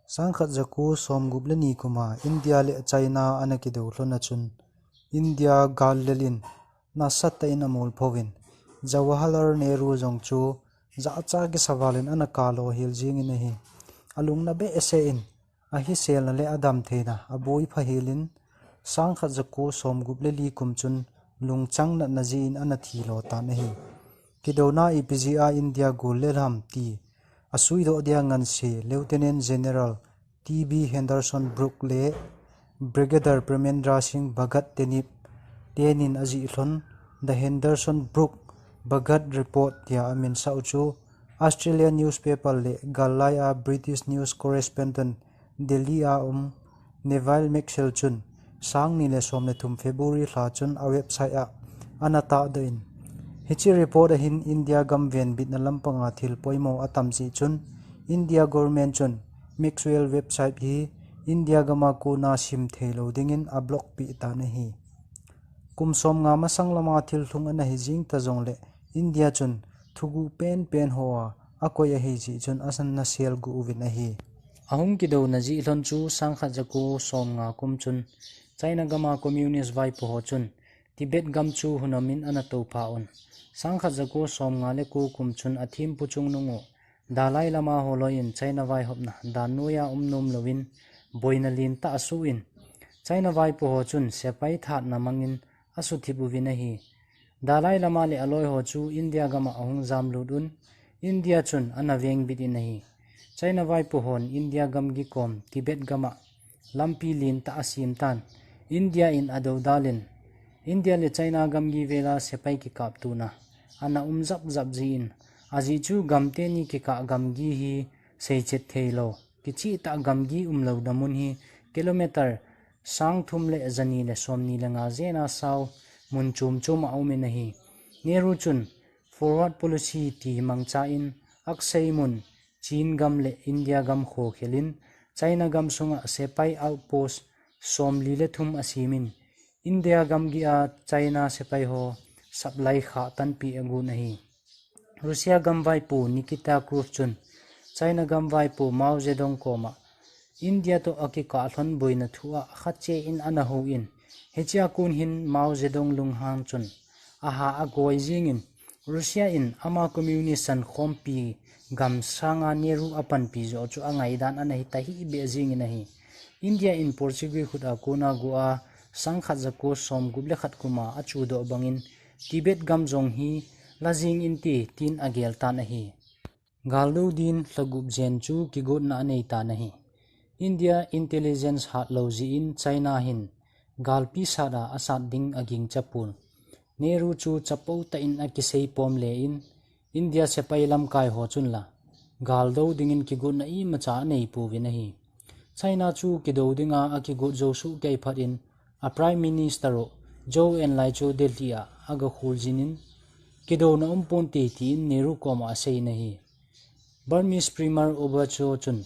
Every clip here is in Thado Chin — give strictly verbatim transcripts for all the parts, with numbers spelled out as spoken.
Sangkhat zaku somgup le ni kuma India le China ana kidou lhon a chun India gal lel in nasatah in amol phouvin Jawaharlal Nehru jong chu jahcha kisaval in ana kalo hel jingin ahi. Alungna behseh in ahiselna le adamtheina aboi pha helin sangkhat zaku somgup le li kum chun lungchang natna jeh in ana thilo tan ahi. Kidouna ipi jeh a India gol lel ham ti asuidoh dia ngansi Lieutenant General T B Henderson Brook le Brigadier Premendra Singh Bhagat teni tenin ajih lhon The Henderson Brook Bhagat Report tia amin sau chu Australia newspaper le gal lai a British news correspondent Delhi a um Neville Maxwell chun sang ni le som le thum February lha chun a website a ana tahdoh in, hiche report ahin India gam venbitna lampanga thil poimo atam jeh chun India government chun Maxwell website hi India gama kona sim theilou dingin a block peh tan ahi. Kum somnga masang lama thil lhung ana hi jing ta jongle India chun thuguh penpen hoa akoi ahi jeh chun asan nasel gu uvin ahi. Ahung kidouna jeh lhon chu sangkhat zaku somnga kum chun China gama communist vaipo ho chun Tibet gam chu hunom in ana toupha un. Sangkhat zaku somnga le ko kum chun athempu chungnung u Dalai Lama holoi in China vaihopna dan noiya um nom louvin boina lentah asoh in China vaipo ho chun sepai thatna mangin asuthip uvin ahi. Dalai Lama le aloi ho chu India gama ahung jamlut un, India chun ana vengbit in ahi. China vaipo hon India gamgi kom Tibet gama lampi lentah asem tan, India in adoudal in, India le China gamgi vela sepai kikaptona ana um japjap jeh in, ajeh chu gam teni kikah gamgi hi seichet theilou, kichehtah gamgi umlouna mun hi kilometer sang thum le jani le somni le nga jena sao mun chom chom a um in ahi. Nehru chun forward policy ti mangcha in Aksai mun Chin gam le India gam khokhel in China gam sunga sepai outpost somli le thum asem in India gamgi a China sepai ho supply khah tanpi agon ahi. Russia gam vaipo Nikita Khrushchev chun China gam vaipo Mao Zedong koma India toh akikah lhon boina thu a khache in ana hou in, hichea kon hin Mao Zedong lunghang chun aha agoi jingin, Russia in ama communist sankhompi gam sanga Nehru apanpi joh chu angaidan ana hita hihbeh jingin ahi. India in Portuguese khut a kona go a sangkhat zaku somgup le khat kuma achudoh bangin Tibet gam jong hi la jing inte tin agel tan ahi. Galdou din lha gup jen chu kigotna anei tan ahi. India intelligence hatlou jeh in China hin galpi sat a asat ding agingcha pon. Nehru chu chapoutah in akisei pom le in India sepai lamkai ho chun la galdou dingin kigotna imacha anei pouvin ahi. China chu kidou dinga akigot jou soh kei phat in a Prime Minister u Zhou Enlai chu Delhi a agakhol jin in kidouna um ponte tin Nehru koma asei in ahi. Burmese Premier Obacho chun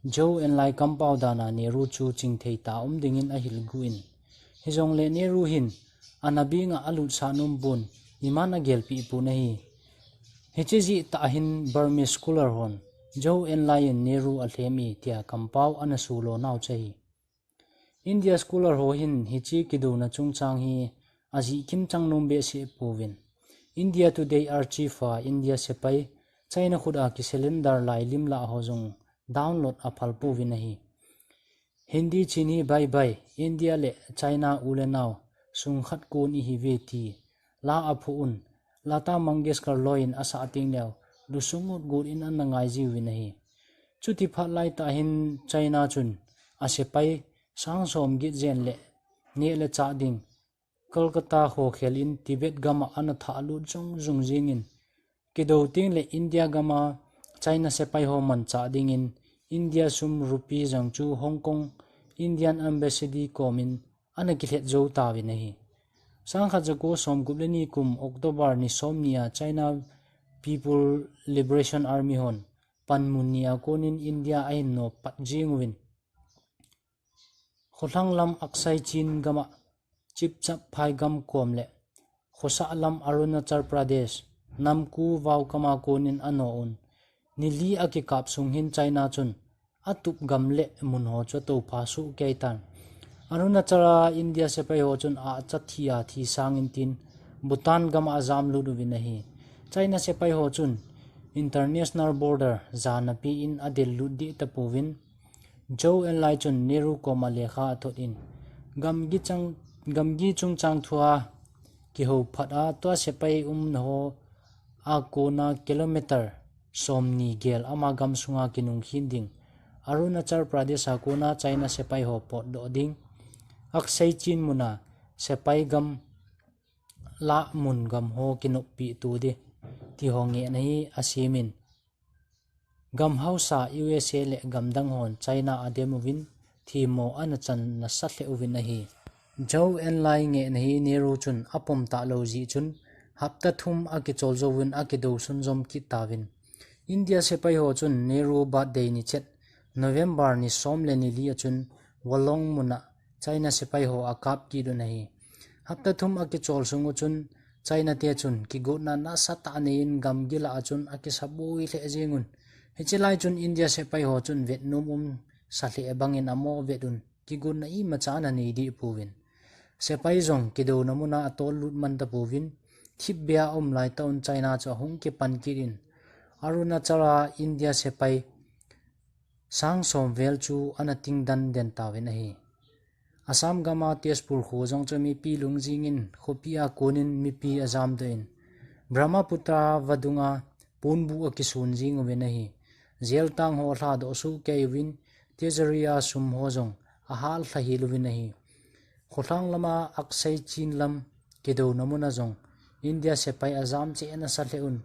Zhou Enlai kampau dan a Nehru chu chingthei tah a um dingin ahil gu in, hijongle Nehru hin ana benga alutsah nom pon iman agelpeh pon ahi. Hiche jeh tah hin Burmese scholar hon Zhou Enlai in Nehru alhem e tia kampau ana sulo nau chu ahi. India scholar ho hin hiche kidouna chungchang hi ajih kimchang nom behseh pouvin, India Today archive a India sepai China khut a kisurrender lai lim lah ho jong download aphal pouvin ahi. Hindi Chin hi bye bye, India le China u le nao sungkhat kon ihiuve ti la aphuh un, Lata Mangeshkar loi in asah teng leu lusung utgot in ana ngai jiuvin ahi. Chuti phat laitah hin China chun asepai sang som get jen le neh le chah ding Kolkata khokhel in Tibet gam a ana thahlut jongjong jingin, kidou teng le India gam a China sepai ho manchah dingin India sum rupee jang chu Hong Kong Indian Embassy kom in ana kilhet jou tauvin ahi. Sangkhat jako somgup le ni kum October ni som ni a China People Liberation Army hon panmun ni a kon in India ahin nop pat jing uvin, kholhang lam Aksai Chin gam a Chipchap phaigam kom le khosah lam Arunachal Pradesh Namku vau gam a kon in ano un, ni li akikap sung hin China chun atup gam le mun ho chu atoupha soh kei tan. Arunachal a India sepai ho chun acha thi a thi sang in tin Bhutan gam a ajam lut uvin ahi. China sepai ho chun international border jana pi in adel lut deh tapouvin, Zhou Enlai chun Nehru koma lekha athot in, gamgi chang, gamgi chungchang thua kihou phat a tua sepai umna ho a kona kilometer somni gel ama gam sunga kinungkhin ding, Arunachal Pradesh a kona China sepai ho potdoh ding, Aksai Chin muna sepai gam la mun gam ho kinoppi tu di, ti ho ngehna hi asemin. Gam hausa U S A le gamdang hon China adem uvin, themmo ana chan nasa lheh uvin ahi. Zhou Enlai ngehna hi Nehru chun apom talou jeh chun, hapta thum akichol jouvin akidou sunjom kit tauvin. India sepai ho chun Nehru birthday ni chet November ni som le ni li a chun Wolong muna China sepai ho akap kit un ahi. Hapta thum akichol sung u chun China te chun kigotna nasatah nei in gamgi lah a chun akisaboi lheh jeng un. Hiche lai chun India sepai ho chun vetnom umsa lheh bangin amo vet un kigotna imacha ana nei deh pouvin. Sepai jong kidouna muna atol lut man tapouvin, thipbeh a aum lai tah un China chu ahung kipan kit in, Arunachal a India sepai sang som vel chu ana tingdan den tauvin ahi. Assam gam a Tezpur kho jong chu mipi lungjing in khopi a konin mipi ajamdoh in, Brahmaputra vadung a ponbuh akisun jing uvin ahi. Jail tang ho alhadoh soh kei uvin, treasury a sum ho jong ahal lha hel uvin ahi. Kholhang lama Aksai Chin lam kidouna muna jong India sepai ajam cheh nasa lheh un,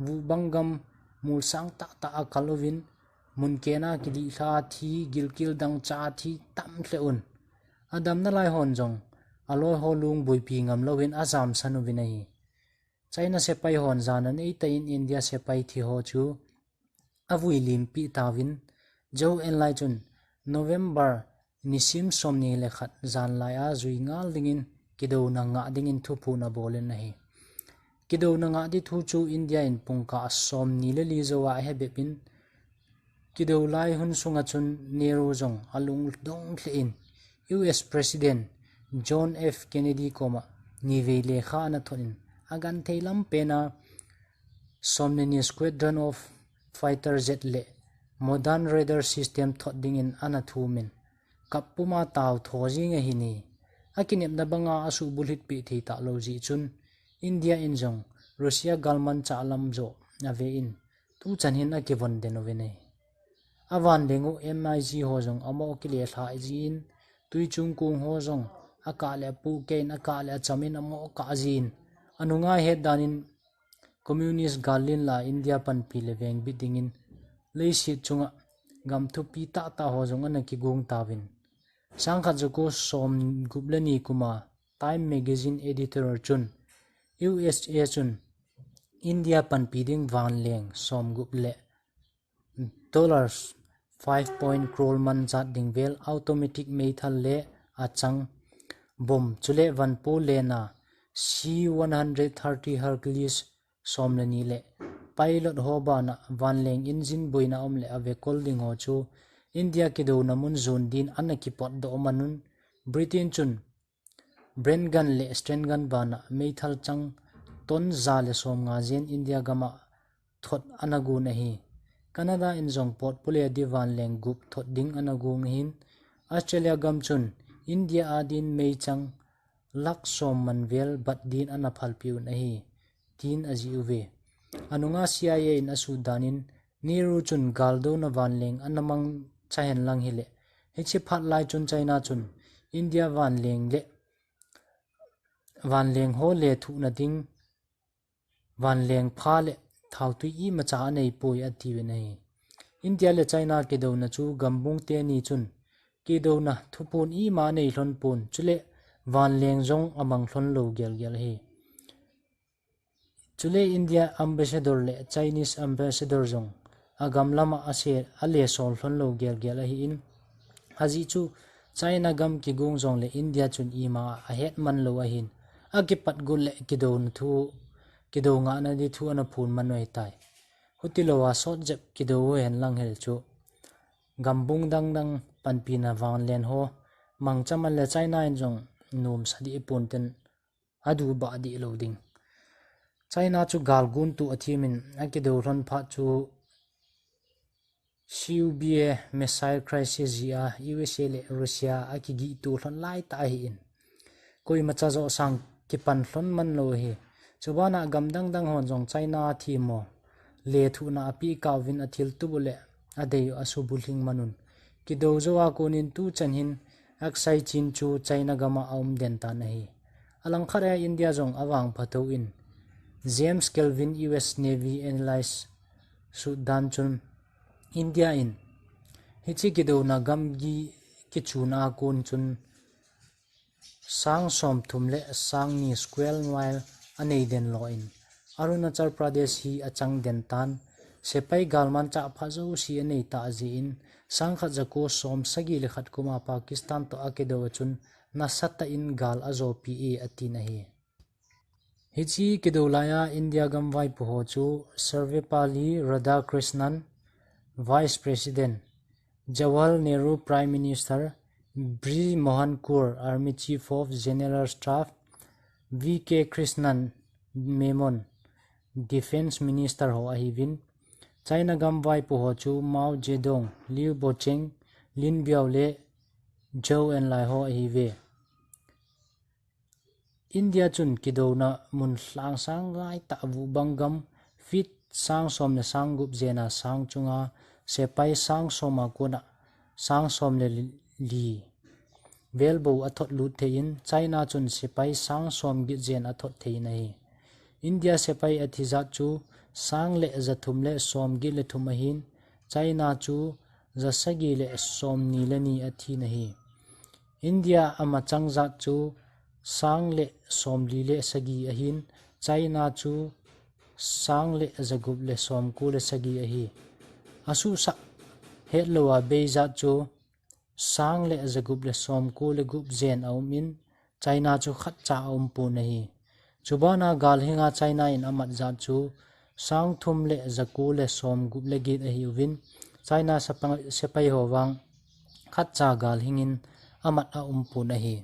vuhbang gam molsang tahtah akal uvin, mun kena kidih lha thi, gilkel dangcha thi tam lheh un. Adamna lai hon jong aloi ho lung boipi ngam louvin ajamsan uvin ahi. China sepai hon jana neitah in India sepai thi ho chu avui limpeh tauvin, Zhou Enlai chun November nisim somni le khat janlai a jui ngal dingin kidouna ngah dingin thuphon abol in ahi. Kidouna ngah di thu chu India in pungkah somni le li jou a ahebep in, kidou lai hun sunga chun Nehru jong alungdong lheh in, U S President John F Kennedy koma nivei lekha ana thot in, agenthei lam pena somni ni Squadron of Fighter Jet le modern radar system thot dingin ana thum in, kap puma tao tho jing ahi ni. Akinepna banga asuhbulhit peh thei talou jeh chun, India in jong Russia galmanchah lam joh ave in, tuchan hin akivon den uvin ahi. Avanleng u M I G ho jong amo kile lhai jin, tui chung kong ho jong akah le apoh kei in, akah le acham in amo kah jin, anunga het dan in Communist gal lin la India panpi le vengbit dingin leiset chunga gam thupi tahtah ho jong ana kigong tauvin. Sangkhat jako somgup le ni kuma Time Magazine editor chun U S A chun India panpi ding vanleng somgup le dollars five point crore man jat ding vel automatic meithal le achang bomb chule vanpo lena C one hundred thirty Hercules som le ni le pilot ho bana vanleng engine boina um le avekol ding ho chu India kidouna mun jon din ana kipotdoh man un, Britain chun Bren gun le Sten gun bana meithal chang ton ja le somnga jen India gama thot ana gon ahi. Canada in jong potpule di vanleng gup thot ding ana gong ahin, Australia gam chun India a din meichang lakh som man vel bat din ana phalpeh un ahi, tin ajih uve. Anunga C I A in asut dan in Nehru chun galdouna vanleng ana mangcha hen lang hile, hiche phat lai chun China chun India vanleng le vanleng ho lethuhna ding vanleng pha le thaotui imacha anei poi atiuvin ahi. India le China kidouna chu gambung teni chun kidouna thuphon ima anei lhon pon, chule vanleng jong amang lhon lou gelgel ahi. Chule India ambassador le Chinese ambassador jong agam lama ase, alesol lhon lou gelgel ahin, ajeh chu China gam kigong jongle India chun ima ahet man lou ahin, akipat got le kidouna thu, kidou ngahna di thu ana phon man u ahitai. Hutilou a sot jep kidou u hen lang hel chu gambung dangdang panpina vanlen ho mangcha man le China in jong nom sa dih pon tin adu bah dih lou ding. China chu galgun tu a thimin akido lhon phat chu C U B A missile crisis jeh a U S A le Russia akigih tu lhon lai tah ahin, koimacha joh sang kipan lhon man lou ahi. Chubana gam dangdang hon jong China themmo lethuhna apeh kauvin athil tup u le adei u asubulhing man un, kido jou a konin tuchan hin Aksai Chin chu China gam a aum den tan ahi. Alangkhat a India jong avangpha tou in, James Kelvin U S Navy analyse sut dan chun, India in hiche kidona gamgi kichun a kon chun sang somthum le sang ni square mile anei den lou in, Arunachal Pradesh hi achang den tan, sepai galmanchah pha jouse anei tah jeh in, sang khat jako som sagi le khat kum a Pakistan toh akido a chun nasatah in gal ajopi e atin ahi. Hiche kido lai a India gam vaipo ho chu Sarvepalli Radhakrishnan, Vice President, Jawaharlal Nehru, Prime Minister, Brij Mohan Kaur, Army Chief of General Staff, V K Krishnan Memon, Defence Minister ho ahiuvin, China gam vaipo ho chu Mao Zedong, Liu Bocheng, Lin Biao le Zhou Enlai ho ahiuve. India chun kidona mun lhang sang lai tah vuhbang gam feet sang som le sang gup jen a sang chunga sepai sang som a kona sang som le li vel bou athot lut thei in, China chun sepai sang som get jen athot thei in ahi. India sepai athi jat chu sang le ja thum le som get le thum ahin, China chu ja sagi le som ni le ni athi in ahi. India amachang jat chu sang le som li le sagi ahin, China chu sang le ja gup le som ko le sagi ahi. Asuhsah hetlou a bei jat chu sang le ja gup le som ko le gup jen aum in, China chu khatcha aum pon ahi. Chubana galhing a China in amat jat chu sang thum le ja ko le som gup le get ahiuvin, China sepai, sepai ho vang khatcha galhing in amat aum pon ahi.